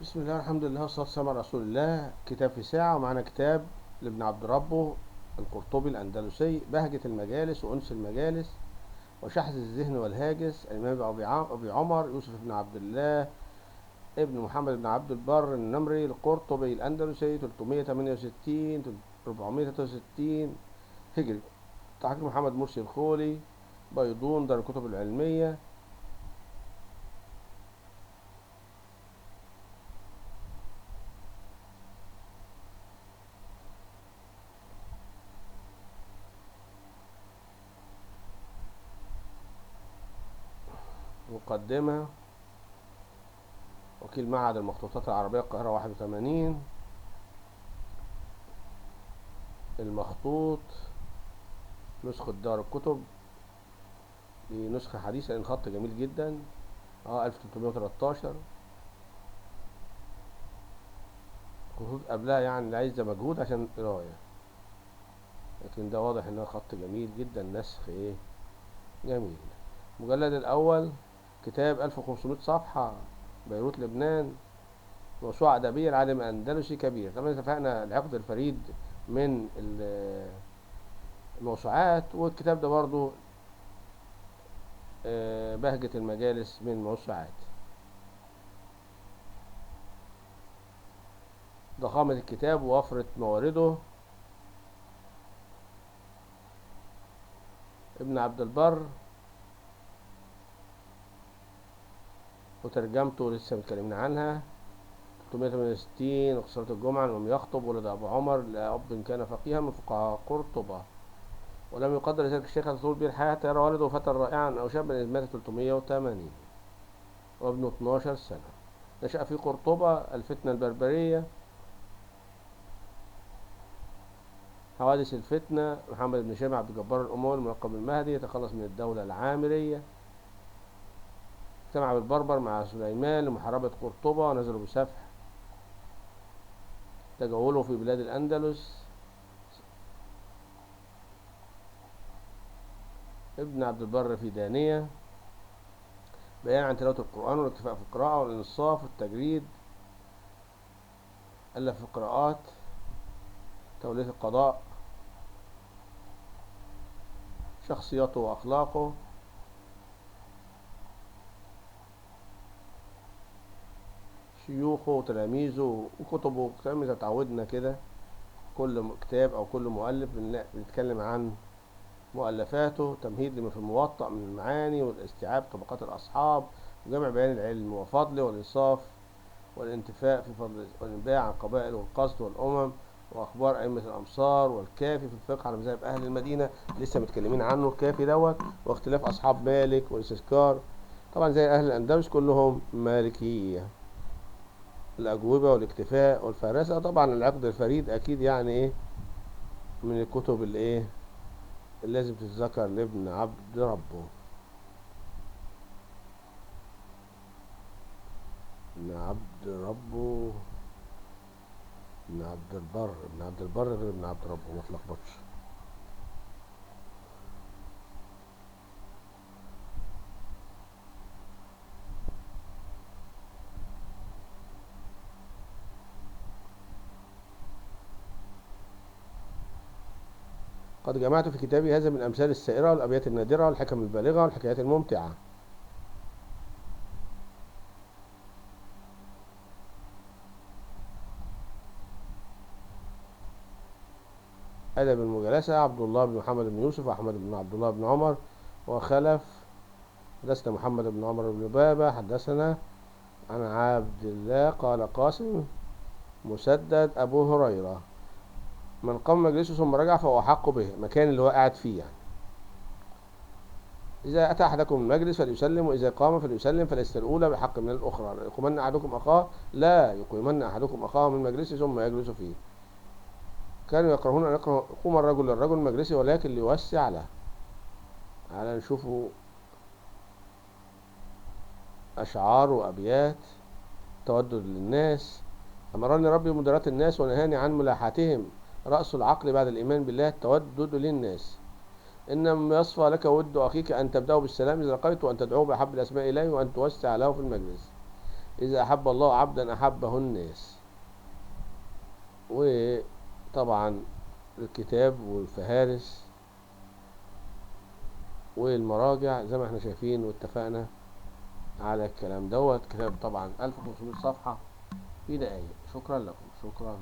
بسم الله الحمد لله والصلاة والسلام على رسول الله. كتاب في ساعة، ومعنا كتاب لابن عبد ربه القرطبي الأندلسي، بهجة المجالس وأنس المجالس وشحذ الذهن والهاجس، الإمام أبي عمر يوسف بن عبد الله ابن محمد بن عبد البر النمري القرطبي الأندلسي، 368 463 هجري. تحقيق محمد مرسي الخولي، بيضون، دار الكتب العلمية. مقدمة وكيل معهد المخطوطات العربية القاهرة 81. المخطوط نسخة دار الكتب، دي نسخة حديثة لأن خط جميل جدا، 1313. خطوط قبلها يعني عايزة مجهود عشان قراية، لكن ده واضح إنها خط جميل جدا، نسخ جميل. المجلد الأول كتاب 1500 صفحة، بيروت لبنان، موسوعة أدبية لعالم أندلسي كبير. طبعا اتفقنا العقد الفريد من الموسوعات، والكتاب ده برضو بهجة المجالس من موسوعات. ضخامة الكتاب ووفرة موارده. ابن عبد البر وترجمته لسه متكلمين عنها. 368 وقصرة الجمعة. لم يخطب، ولد أبو عمر لأب كان فقيها من فقهاء قرطبة، ولم يقدر ذلك الشيخ على طول به الحياة حتى يرى والده فتى رائعا أو شابا، إذ مات 380 وابنه 12 سنة. نشأ في قرطبة. الفتنة البربرية، حوادث الفتنة، محمد بن شامع عبد الجبار الأموي الملقب بالمهدي يتخلص من الدولة العامرية. اجتمع بالبربر مع سليمان لمحاربة قرطبة، نزلوا بسفح، تجولوا في بلاد الأندلس. ابن عبد البر في دانية. بيان عن تلاوة القرآن والاكتفاء في القراءة والإنصاف والتجريد. ألف في القراءات، تولية القضاء، شخصيته وأخلاقه. شيوخه وتلاميذه وكتبه. كما إذا تعودنا كده كل كتاب أو كل مؤلف بنتكلم عن مؤلفاته. تمهيد لما في الموطأ من المعاني والاستيعاب طبقات الأصحاب، وجمع بيان العلم وفضله والإنصاف والانتفاء في فضل والإنباء عن القبائل والقصد والأمم وأخبار أئمة الأمصار، والكافي في الفقه على مذاهب أهل المدينة لسه متكلمين عنه الكافي دوت، واختلاف أصحاب مالك والاستذكار. طبعا زي أهل الأندلس كلهم مالكية. الأجوبة والاكتفاء والفهرسة. طبعا العقد الفريد أكيد يعني إيه من الكتب اللي إيه اللي لازم تتذكر لابن عبد ربه. ابن عبد ربه، ابن عبد البر، ابن عبد البر غير ابن عبد ربه، ما تلخبطش. قد جمعت في كتابي هذا من الأمثال السائرة والأبيات النادرة والحكم البالغة والحكايات الممتعة. أدب المجالسة، عبد الله بن محمد بن يوسف وأحمد بن عبد الله بن عمر وخلف. حدثنا محمد بن عمر بن بابا حدثنا عن عبد الله قال قاسم مسدد أبو هريرة: من قام مجلسه ثم رجع فهو أحق به، مكان اللي هو قاعد فيه يعني. إذا أتى أحدكم المجلس فليسلم، وإذا قام فليسلم، فليست الأولى بحق من الأخرى. لا يقيمن أحدكم أخاه، لا يقيمن أحدكم أخاه من مجلسه ثم يجلس فيه. كانوا يكرهون أن يقوم الرجل للرجل من مجلسه، ولكن ليوسع له. على نشوفوا أشعار وأبيات تودد للناس. أمرني ربي بمداراة الناس ونهاني عن ملاحاتهم. رأس العقل بعد الإيمان بالله التودد للناس. إنما يصفى لك ود أخيك أن تبدأه بالسلام إذا لقيته، وأن تدعوه بأحب الأسماء إليه، وأن توسع له في المجلس. إذا أحب الله عبدا أحبه الناس. وطبعا الكتاب والفهارس والمراجع زي ما احنا شايفين، واتفقنا على الكلام دوت. كتاب طبعا 1500 صفحة في دقايق. شكرا لكم، شكرا.